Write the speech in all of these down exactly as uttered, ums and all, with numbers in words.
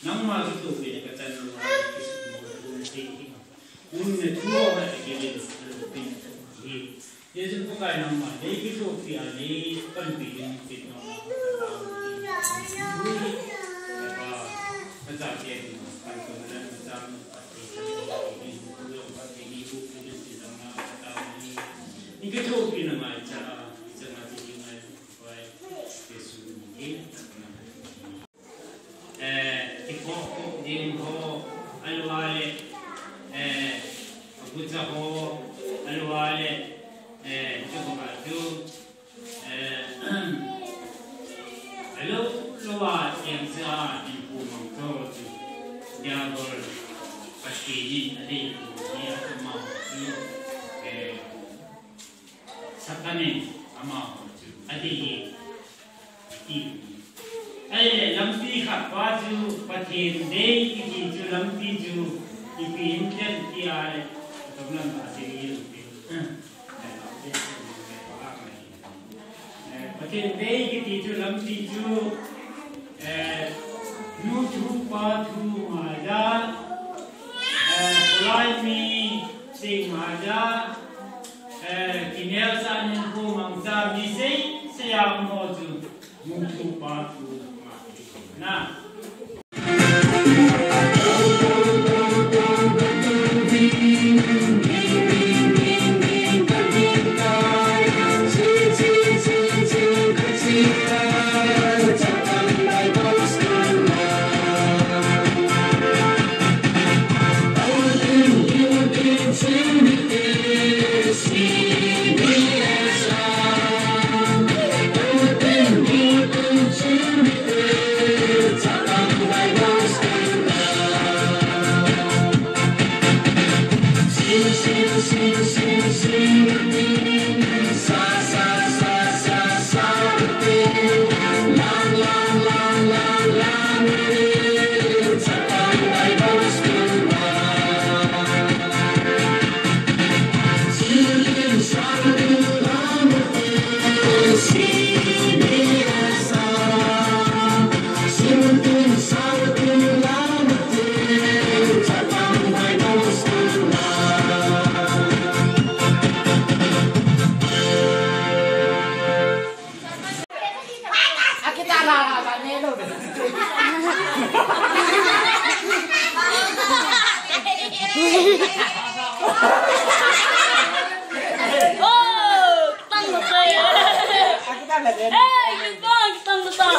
Nangma kitoh pina kachan lou a, kisukmo lou a, um na thu a, kile lou pina hi. Jesu Pakai nangma, nei kitoh pia, nei panpi ding pina, ka ta, ka ta, ka ta, ka ta, ka ta, ni kitoh pina ngai cha, cha ngai ti ngai, pai, Jesu ni, eh, kipok ding ho, alua le, eh, agucha ho, alua le, eh, chuko ba chu, eh, alo, lua, yang sa, in pu mang to chu, Diabol, Pathen in adei pu ni ama chu, eh, Satan in amaho chu adei e, ati. Ahile lampi khat pa chu Pathen dei kiti chu lampi chu ipi hinte tia le, atom lam a ti lampi. Eh, Pathen dei kiti chu lampi chu, eh, nu thu pa thu ngaija, eh, kholai mi sei ngaija, eh, kinel sa nin pu mangcha mi sei, sei a mo chu, nu thu pa thu ngaija. Oh, tang na tayo. Hey, tang, tang, tang.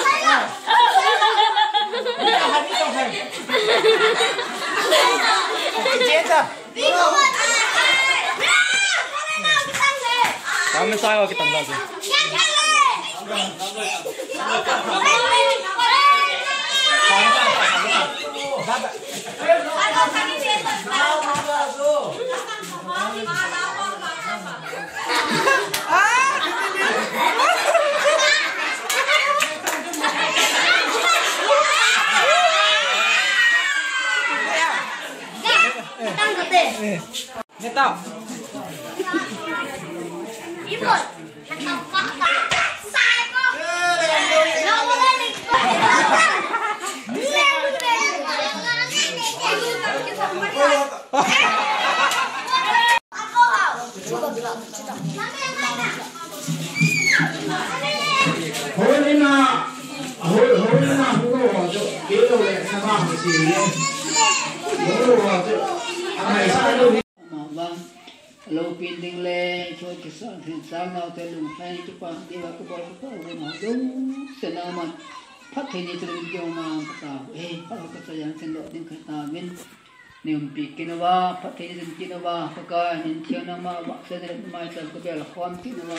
Kami sayo kita lagi. Hoina, ho-, hoina, ho-, ho-, kilo le, sama, si, ho, ho, amai sa lo. Ama vang, lo pin ding le, cho kisa, thin sang nau te lung thai, kipa, diva, kabol, kabol, ma, dong, sena man, phat thei ni tu, dong na, kata, eh, phat ho kasa yang, sen lo, ding kata, min, ni umpi, kinova, phat thei ni tu, kinova, Pakai, nin thiang na ma, va, sen le, mai, chal, kabel, khom, kinova.